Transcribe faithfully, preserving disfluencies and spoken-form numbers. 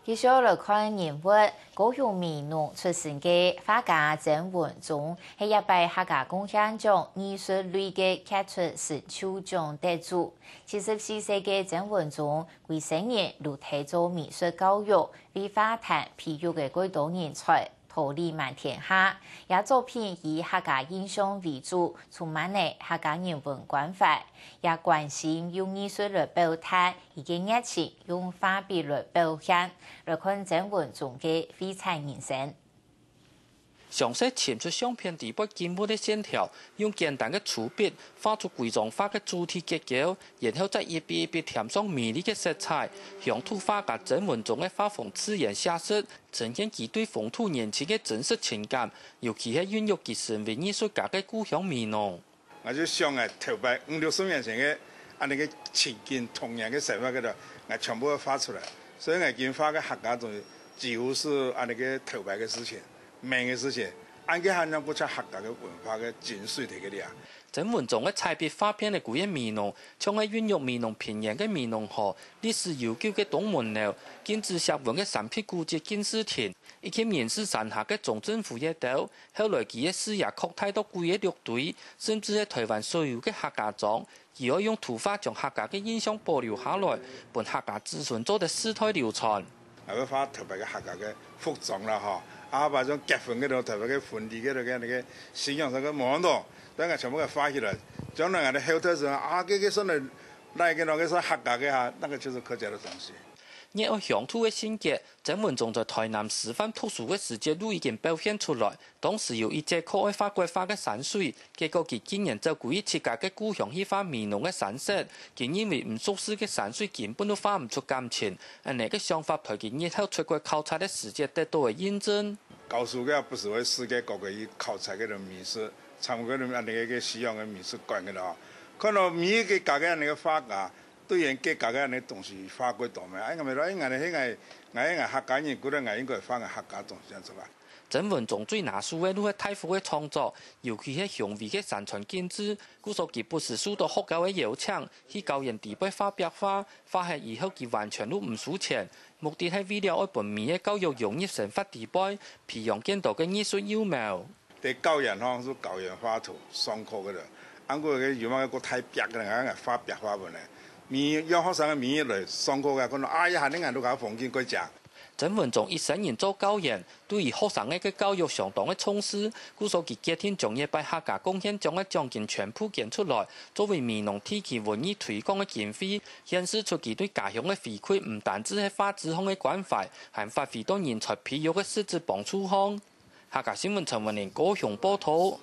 繼續來看人物，高雄美濃出身个畫家曾文宗，係這擺客家貢獻獎藝術類个傑出成就獎得主。七十四歲个曾文宗，歸生人都在做美術教育、為畫壇培育个蓋多人才，桃李滿天下。這作品以客家印象為主，充滿了客家人文關懷，也關心用藝術來表達， 佢个熱情用畫筆來表現，來看曾文宗个繪產人生。詳細尋出相片底背景物个線條，用簡單个粗筆畫出規張畫个主體結構，然後再一筆一筆添上美麗个色彩。鄉土畫家曾文宗个畫風自然寫實，呈現佢對風土人情个真實情感，尤其係孕育佢成為藝術家个故鄉美濃。 𠊎就想𠊎頭擺五六十年前个恁呢个情景、童年个生活个咯，𠊎全部畫出來。所以𠊎今畫个客家東西，幾乎係恁呢个頭擺个事情、明个事情，恁个還能夠將客家个文化个精髓提个了。曾文宗个彩筆畫遍了歸个美濃，像係孕育美濃平原个美濃河、歷史悠久个東門樓、禁止石文个三皮古蹟敬字亭，以及人世山下个中正府一兜。後來佢个視野擴大到歸个六堆， 甚至係臺灣所有个客家庄，佢愛用圖畫將客家个印象保留下來，分客家子孫做得世代流傳。𠊎會畫頭擺个客家个服裝啦吼，啊，把種結婚个咯，頭擺个婚禮个咯，个那个新娘个模樣咯，等𠊎全部个畫起來，將來𠊎个後代子孫啊，這个算來，來个咯，个算客家个哈，那个就是客家的東西。熱愛鄉土个性格，曾文宗在臺南師範讀書个時節就已經表現出來。 當時有一節課愛畫國畫个山水，結果佢竟然走歸自家个故鄉去畫美濃个山色，佢認為毋熟事个山水根本就畫毋出感情，恁呢个想法陪佢日後出國考察个時節得到个印證。教書个不時會世界各國去考察个美術，參觀个恁呢个西洋个美術館个咯。看到每一个家个恁呢个畫家，對人家家个恁呢東西畫過多咩？哎，𠊎咪講，哎，𠊎係𠊎，𠊎係𠊎客家人，故所𠊎應該畫𠊎客家東西出來。 曾文宗最拿手个就係大幅个創作，尤其係雄偉个山川景致，故所佢不時受到學校个邀請，去校園底背畫壁畫，畫忒以後佢完全就毋收錢，目的係為了愛分美个教育融入生活底背，培養更多个藝術幼苗。在校園吼，係校園畫圖上課个了，啊，𠊎个有麼个過大壁个，𠊎畫壁畫本來，每，讓學生个每日來上課个，看到，哎呀，恁呢𠊎都搞風景過靚。 曾文宗一生人做教員，對於學生个教育相當个重視，故所佢決定將這擺客家貢獻獎个獎金全部捐出來，作為美濃地區文藝推廣个經費，顯示出佢對家鄉个回饋毋單止係畫紙項个關懷，還發揮到人才培育个實質幫助項。客家新聞陳文玲高雄報導。